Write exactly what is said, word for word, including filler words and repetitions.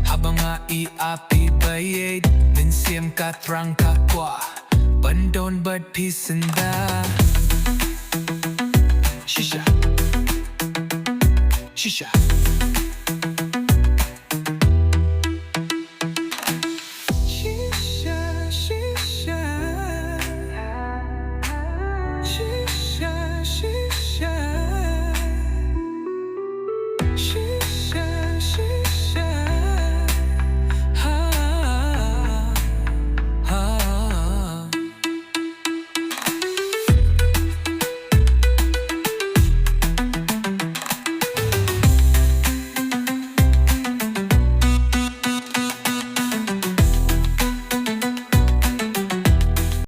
Haba nga ïa phi ba ïeit, mynsiem ka thrang ka kwah ban don bad phi synda. Shisha. Shisha.